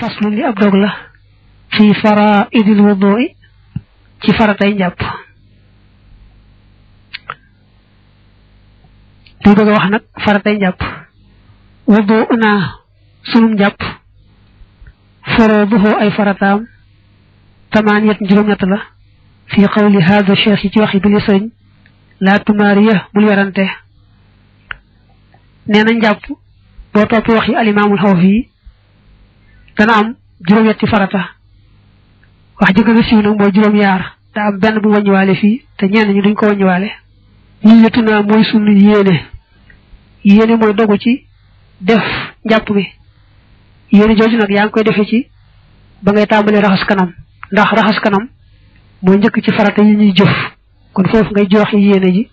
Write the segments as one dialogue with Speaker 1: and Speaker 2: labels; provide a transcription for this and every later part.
Speaker 1: faslu li ab dog la fi faraidil wudu'i ci faratay njàpp day bëgg wax nag faratay njàpp wudu'una sunum njàpp faraduhu ay farataam tamaniyat juróom-ñett la fi qawli hada cheikh yi ci waxi bi li sëñ la tumaariya bul werante nee na njàpp boo toppi wax yi alimaamul Xawfi dana am juróom-ñetti farata wax ji gën a siiw nag mooy juróom-yaar daa am benn bu wàññiwaale fii te ñenn ñi duñ ko wàññiwaale ñi yëtu naa mooy sunu yéene mooy dogu ci def njàpp mi yéene jooju nag yaa ngi koy defee ci ba ngay tàmbalee raxas kanam ndax raxas kanam mooy njëkk ci farata yi ñuy jëf kon foofu ngay joxe yéene ji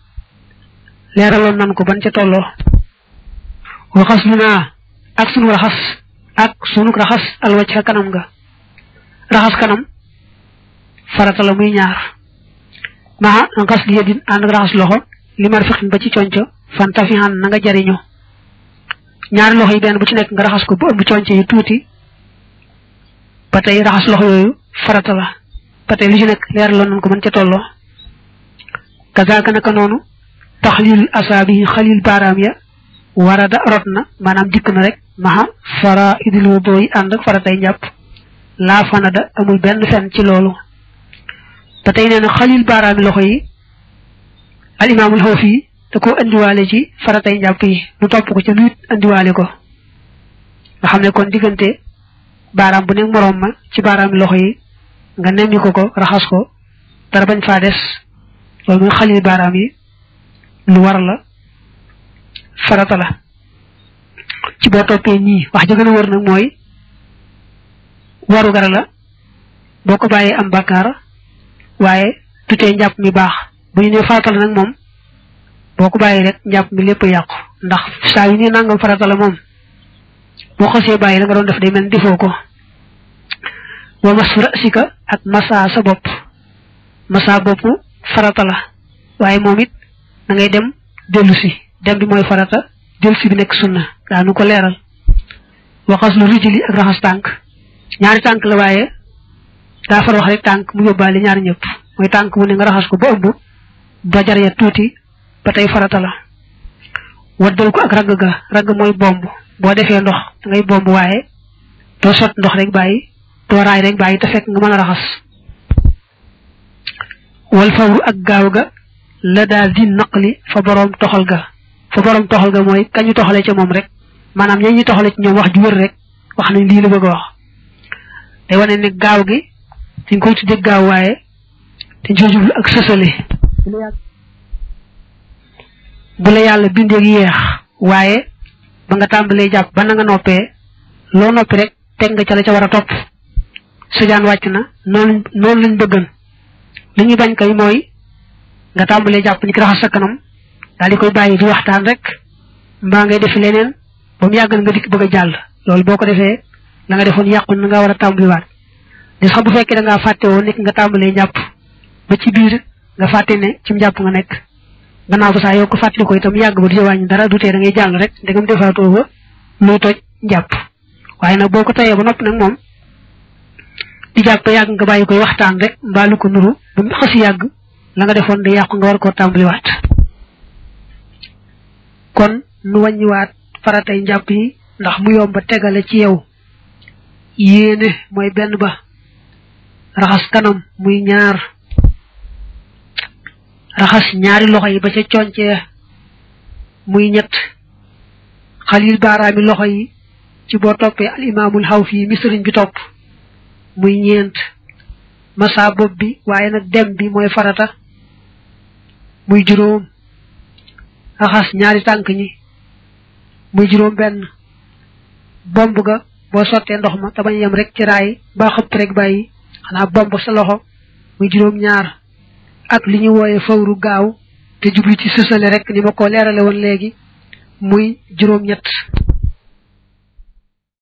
Speaker 1: leeraloon nan ko ban ca tolloo waxas lu naa ak sunu raxas alwajha kanam nga raxas kanam farata la muy ñaar maa ngas li yedin ànd ak raxas loxo li mar fiqin ba ci conco fantafihan na nga jariñu ñaari loxo yi benn bu ci nekk nga raxas ko bu ëmb conco yi tuuti ba tey raxas loxo yooyu farata la ba tey lu ci nekk leeraloon nañ ko mën ca tolloo kazaaka naka noonu taxlil asaabi xalil baaraam ya warada rot na maanaam dikk na rek maha faraidil wudu yi ànd ak faratay njàpp laa fanada amul benn fen ci loolu ba tey nee na xalil baaraami loxo yi al imaamul Xawfi da ko indiwaale ci faratay njàpp yi lu topp ko ca luit indiwaale ko nga xam ne kon diggante baaraam bu nekk moroom ma ci baaraami loxo yi nga nemmi ko raxas ko dara bañ faa des loolu mooy xalil baaraam yi lu war la farata la ci boo toppee ñii wax ja gën a wër nag mooy waru gara la boo ko bàyyee am bàkkaar waaye tutee njàpp mi baax bu ñu nee farata la nag moom boo ko bàyyi rek njàpp mi lépp yàqu ndax saa yu ne nangam farata la moom boo xasee bàyyi la nga doon def day mel ni defoo ko wa masu rasika ak masa sa bopp masa bopp farata la waaye moom it da ngay dem dellu si dem bi mooy farata dellu si bi nekk sunna daanu ko leeral waxas lu rijli ak raxas tànk ñaari tànk la waaye daa far wax rek tànk mu yóbbaale ñaari ñëpp mooy tànk mu ne nga raxas ko ba ëmb ba jar ya tuuti ba tey farata la waddal ko ak ragg mooy bomb boo defee ndox da ngay bomb waaye doo sot ndox rek bàyyi doo raay rek bàyyi te fekk nga mën a raxas wal fawru ak gaaw ga la daal di naqli fa boroom toxal ga mooy kañu toxale ca moom rek maanaam ñi toxale ci ñoom wax ju wër rek wax nañ lii la bëgg a wax day wane ne gaaw gi dañ koy tuddee gaaw waaye dañ coo jublu ak sësale bu la yàlla bindee yeex waaye ba nga tàmbalee jàpp ba na nga noppee loo noppi rek teg nga ca la ca war a topp sujaan wàcc na noonu lañ bëggan li ñuy bañ kay mooy nga tàmbalee jàpp ni ki raxas sa kanam daal di koy bàyyi di waxtaan rek mbaa ngay def leneen ba mu yàgg nga dikk bëgg a jàll loolu boo ko defee la nga defoon yàqu na nga war a tàmbaliwaat di sax bu fekkee da ngaa fàtte woo nekk nga tàmbalee jàpp ba ci biir nga fàtte ne ci njàpp nga nekk gannaaw ba saa yoo ko fàttali ko itam yàgg ba du wàññi dara du tee da ngay jàll rek ndegam defaatoo ba luy toj njàpp waaye nag boo ko tayee ba noppi nag moom di jàpp ba yàgg nga bàyyi koy waxtaan rek mbaa lu ko nuru ba mu xasi yàgg la nga defoon da yàqu nga war koo tàmbaliwaat kon nu wàññiwaat faratay njàpp yi ndax mu yomb ba tegale ci yow yéene mooy benn ba raxas kanam muy ñaar raxas ñaari loxo yi ba ca concee muy ñett xalil baaraami loxo yi ci boo toppee al imaamul Xawfi mi sëriñ bi topp muy ñeent masa bopp bi waaye nag dem bi mooy farata muy juróom raxas ñaari tànk ñi muy juróom benn bomb ga boo sottee ndox ma te bañ yem rek ci raay ba xëpp rek bàyyi xanaa bomb sa loxo muy juróom ñaar ak li ñu wooye fawru gaaw te jublu ci sësale rek ni ma ko leerale woon léegi muy juróom ñett